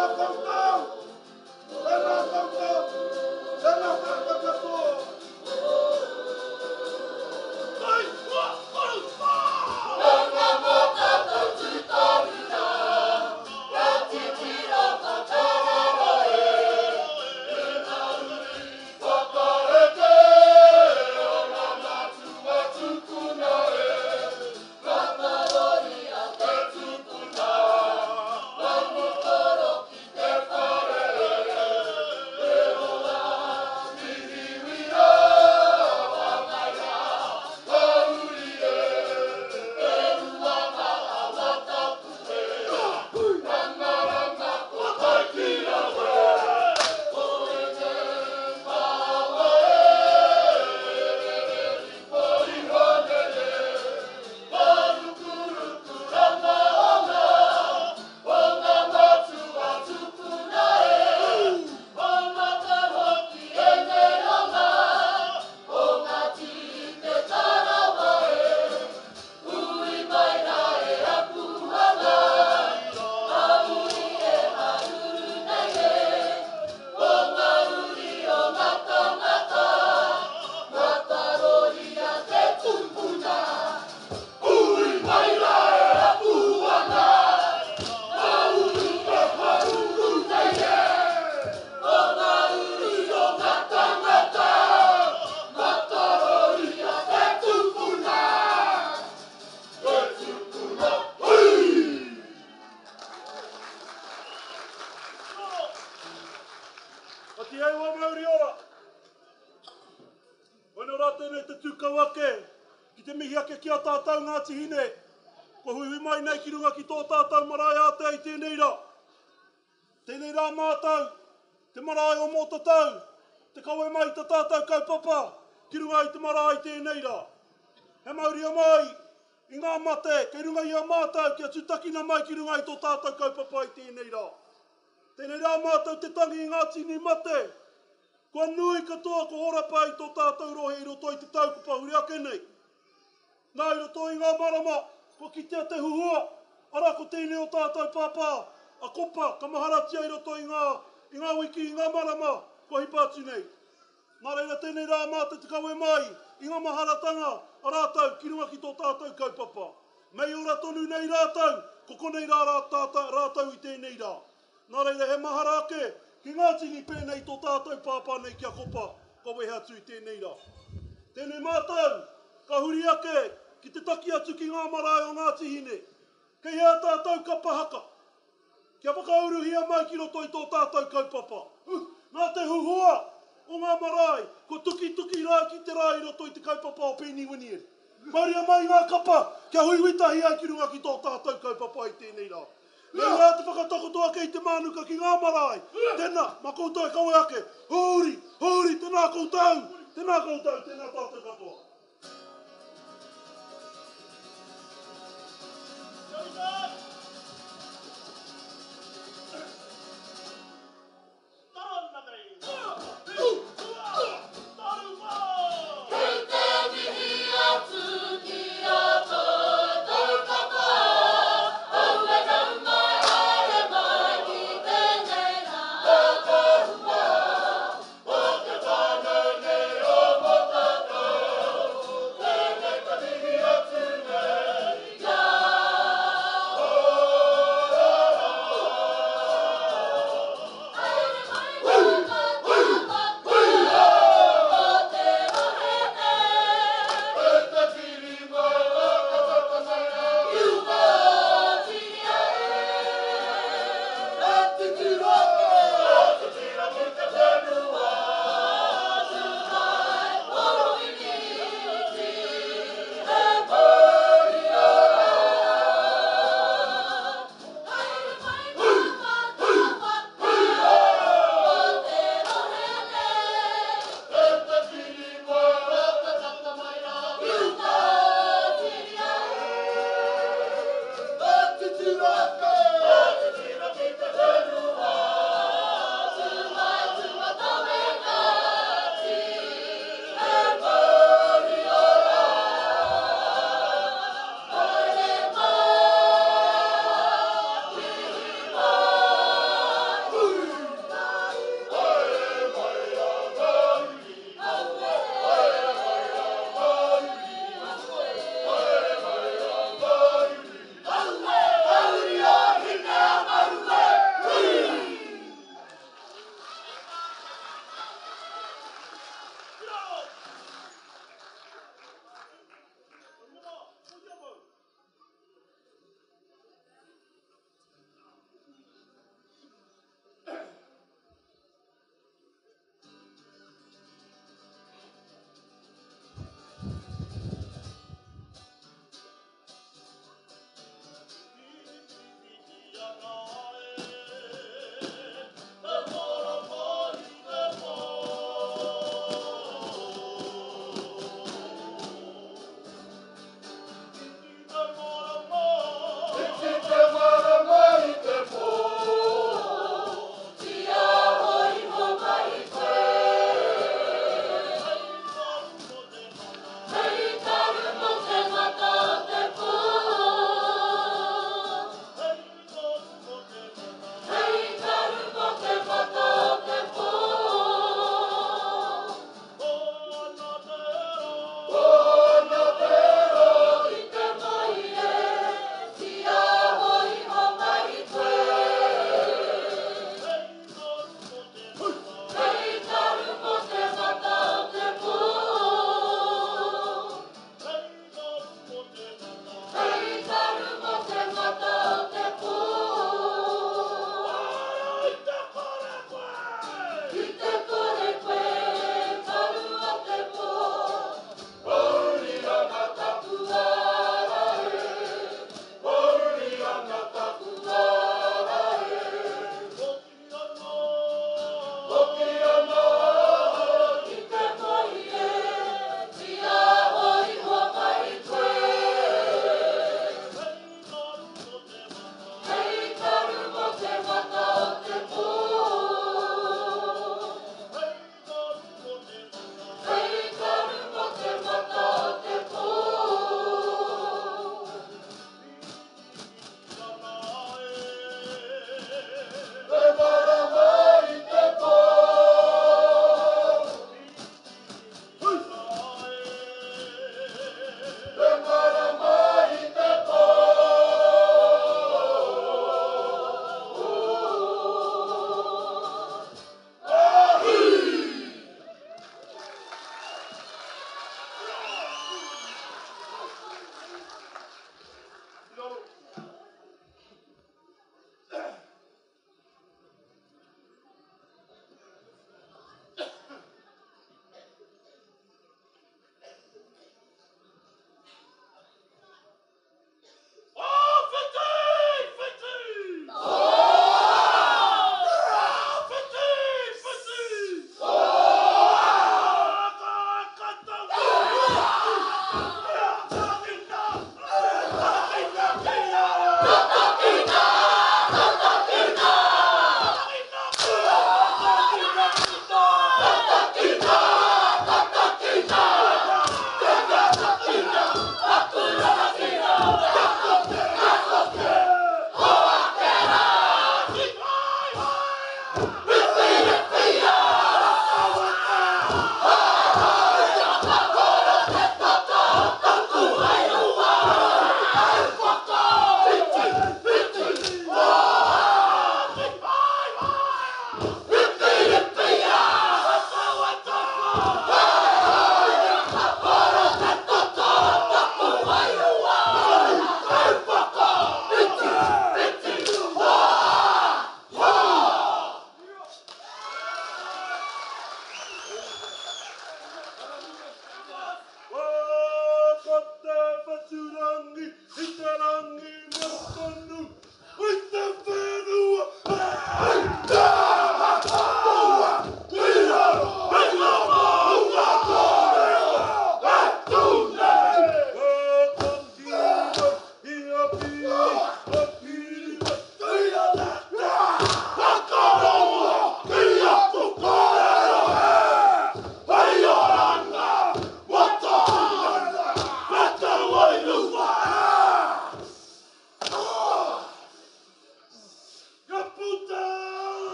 Tēnā koutou! Tēnā koutou! Tēnā tātou katoa! Kai, hua, koru, pā! Whakaeke o ngā matua tupuna e. Mataroria te tupuna, Manu toro ki te whare e. E hoa, mihiwira, whangaia, kauri e. E rua ngā awa tapu e. Rangaranga ko Taiki rawe. Ko ēnei pāua e. Rere ripo iho nei e. Marukuruku ranga o ngā, o ngā matua tupuna e, o mātou hoki ēnei o ngā, o Ngāti Te Tarawa e, ui mai rā e aku hanga, a uri e haruru nei e, o ngā uri o ngā tangata, Mataroria te tupuna. Ui mai rā e apu ana, ngā uri e haruru nei e. O ngā uri o ngā tangata, Mataroria te tupuna. Te tupuna, hui! Ka tihei mauri ora. Koina rā tēnei te tū kau ake ki te mihi ake ki a tātou Ngāti Hine, kua huihui mai nei ki runga ki tō tātou marae ātea i tēnei rā. Tēnei rā mātou, te marae o Mōtatau, te kawe mai i ta tātou kaupapa ki runga i te marae i tēnei rā. He mauria mai i ngā mate kei runga i a mātou kia tūtakina mai ki runga i tō tātou kaupapa i tēnei rā. Tēnei rā mātou te tangi i ngā tini mate Kua nui katoa ko horapa i tō tātou rohe i roto i te tau ko pahure ake nei. Nā, i roto i ngā marama, kua kitea te huhua, arā ko tēnei o tātou pāpā, a Kopa, ka maharatia i roto i ngā, i ngā wiki, i ngā marama kua hipa atu nei. Nā reira tēnei rā mātou te kawe mai i ngā maharatanga a rātou ki runga ki tō tātou kaupapa. Mei ora tonu nei rātou, ko konei rā rā tātou, rātou i tēnei rā. Nā reira he mahara ake ki ngā tini pēnei i tō tātou pāpā nei ki a Kopa kua wehe atu i tēnei rā. Tēnei mātou ka huri ake ki te taki atu ki ngā marae o Ngāti Hine, kei hea tātou kapa haka? Kia whakauruhia mai ki roto i tō tātou kaupapa. Nā te huhua o ngā marae kua tukituki rā ki te rā i roto i te kaupapa o Pēni Winieri. Mauria mai ngā kapa kia huihui tahi ai ki runga ki tō tātou kaupapa i tēnei rā. Nei rā te whakatakoto ake i te mānuka ki ngā marae. Tēnā, mā koutou e kawe ake. Hūri, hūri, tēnā koutou, tēnā koutou, tēnā tātou katoa. Kia ora!